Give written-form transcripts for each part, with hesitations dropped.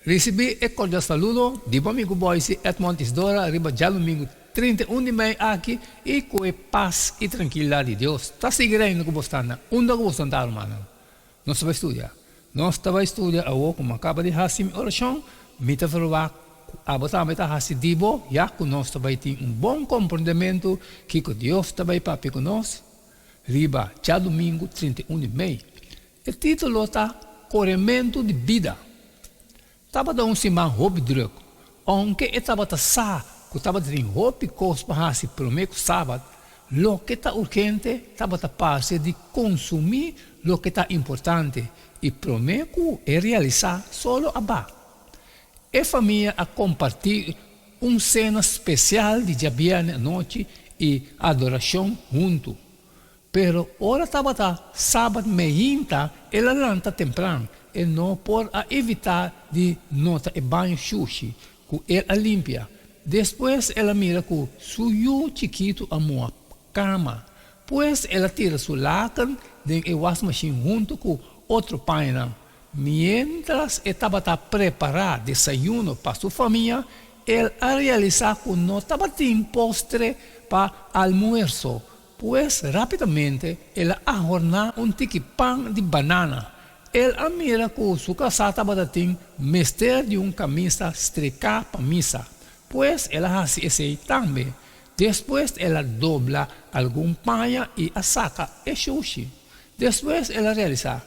Risibí e kordial saludo di bo amigu Boyce Edmond Isdora riba djadumingu 31 di mei aki i ku e pas i trankilidat di Dios ta sigui reina ku bo sta na unda ku bo sta ta rumannan. Nos ta bai studia. Nos ta bai studia awor ku mi a kaba di hasi mi orashon, mi ta verwagt ku abo tambe ta hasi di bo ya ku nos ta bai tin un bon komprondementu kiko Dios ta bai papia ku nos riba djadumingu 31 di mei. E título ta Korementu di Bida. Tabata un siman hopi drùk. Ounke e tabata sa ku tabata tin hopi kos pa hasi promé ku sabat, loke ta urgente tabata parse di konsumí loke ta importante i promé ku e realisá solo a ba. E famia a kompartí un sena spesial di djabièrnè anochi i adorashon huntu. Pero ora tabata sabat meinta el a lanta tempran, e no por a evitá di nota e baño shushi ku el a limpia. Despues el a mira ku su yu chikitu a muha kama. Pues el a tira su laken den e wasmashin huntu ku otro pañanan. Miéntras e tabata prepará desayuno pa su famia, el a realisá ku no tabatin postre pa almuerso. Pues rápidamente el a ahorná un tiki pan di banana. El a mira ku su kasá tabata tin mester di un kamisa streká pa misa. Pues el a hasi esei tambe. Despues el a dobla algun paña i a saka e shushi. Despues el a realisá,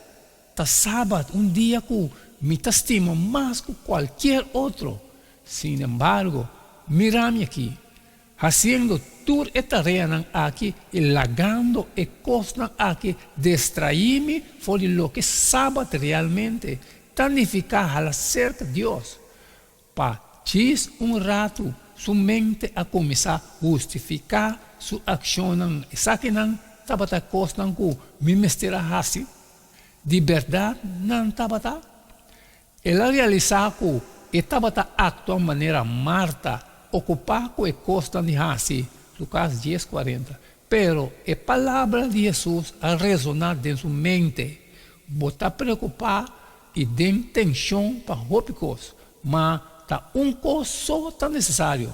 Ta sabat, un dia ku mi ta stima mas ku kualkier otro. Sin embargo, mira mi aki, Hasiendo tur e tareanan aki i lagando e kosnan aki destraí mi for di loke Sabat realmente ta nifiká hala serka Dios. Pa djis un ratu su mente a kuminsá hustifiká su akshonnan, Esakinan tabata kosnan ku mi mester a hasi? Di bèrdat nan tabata? El a realisá ku e tabata aktua manera Marta, okupá ku e kosnan di hasi, Lukas dies, kuarenta. Pero e palabra di Hesus a resoná den su mente, Bo ta preokupá i den tenshon pa hopi kos, ma ta un kos so ta nesesario.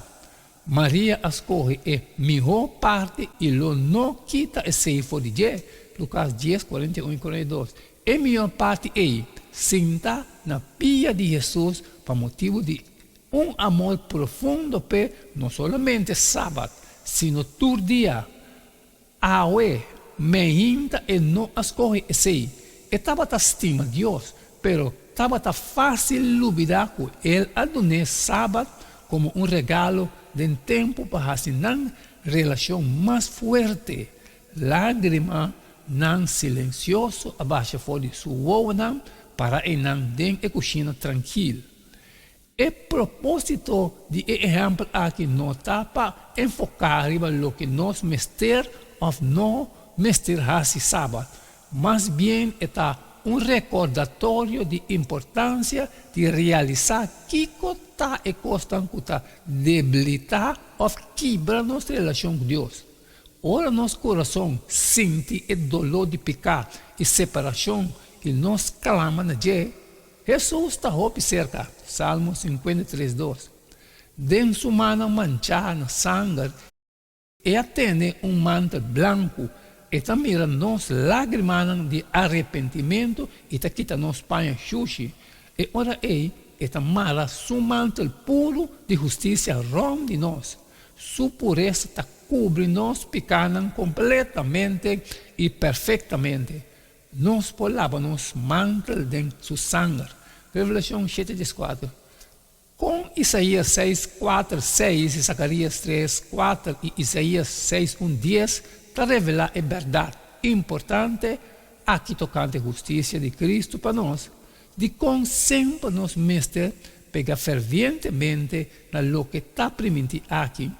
Maria a skohe e mihó parti i lo no kita esei for di dje, Lukas dies, 41 i 42. E mihó parti ei sinta na pia di Hesus pa motibu di un amor profundo p'e no solamente sabat, sino tur dia. Awe, meinta e no a skohe esei. E tabata stima Dios, pero tabata fásil lubidá ku el a dun'é sabat komo un regalo den tempu pa hasi nan relashon mas fuerte. Lágrimanan silensioso a basha for di su wowonan para einan den e kushina trankil. E propósito di e ehèmpel aki no ta pa enfoká riba loke nos mester òf no mester hasi sabat. Mas bien e ta un rekordatorio di importansia di realisá kiko ta e kosnan ku ta debilitá òf kibra nos relashon ku Dios. Ora nos kurason sinti e doló di piká i separashon i nos klama na dje, Hesus ta hopi serka, Salmo 53, dos. Den su mannan manchá na sanger, e a tene un mantel blanku, e ta mira nos lágrimanan di arepentimentu i ta kita nos paña shushi. E ora ei e ta mara su mantel puru di hustisia rònt di nos. Su puresa ta kubri nos pikánan kompletamente i perfektamente. Nos por laba nos mantel den su sanger. Revelashon shete dieskuater. Kon Isaías seis, kuater, seis i Zakarías tres, kuater i Isaías seis, un, dies ta revelá e bèrdat importante aki tokante hustisia di Kristu pa nos? Dikon semper nos mester pega fervientemente na loke ta primintí aki?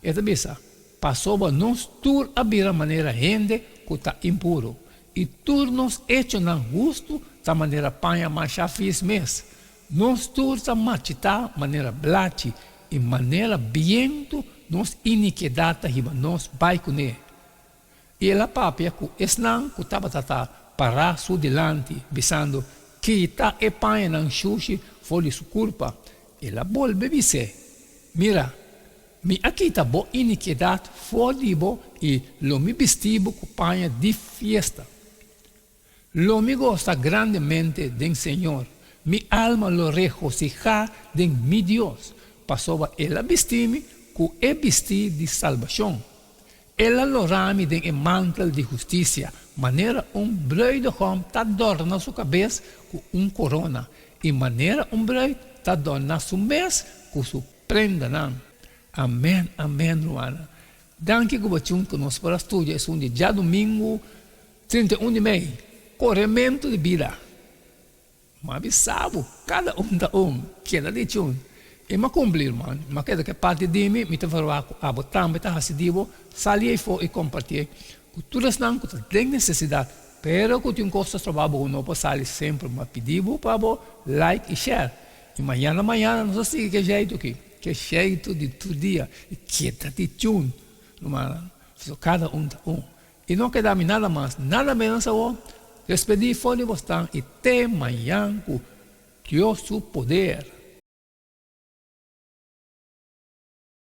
E ta bisa, Pasobra nos tur a bira manera hende ku ta impuru, i tur nos echonan hustu ta manera paña mashá fis mes. Nos tur ta marchitá manera blachi, i manera bientu nos inikedat ta hiba nos bai kuné. I el a papia ku esnan ku tabata ta pará su dilanti, bisando, Kita e pañanan shushi. for di su kurpa. El a bolbe bis'é, Mira, Mi a kita bo inikidat for di bo i lo mi bisti bo ku paña di fiesta. Lo mi gosa grandemente den Señor, mi alma lo regosihá den mi Dios, pasobra El a bisti mi ku e bistí di salbashon. El a lora mi den e mantel di hustisia, manera un bruidegom ta dòrna su kabes ku un korona, i manera un bruid ta dòrna su mes ku su prendanan. Amèn, amèn, rumannan. Danki ku bo chun ku nos por a studia esun di djadumingu 31 di mei, Korementu di bida. M'a bisa bo, kada un ta un, keda di chun. I m'a kumpli, ruman. M'a keda ku e parti di mi, mi ta verwagt ku abo tambe ta hasi di bo, sali eifo i kompartié ku tur esnan ku ta den nesesidat, pero ku tin un kos ta stroba bo ku no por sali semper. M'a pidi bo pa bo like i share. I mañana mañana nos a sigui ku e jeitu aki, ku e jeitu di tur dia, i keda di chun, rumannan. Kada un ta un. I no keda mi nada mas, nada menos awor, despedí for di bosnan i te mañan ku Dios su poder.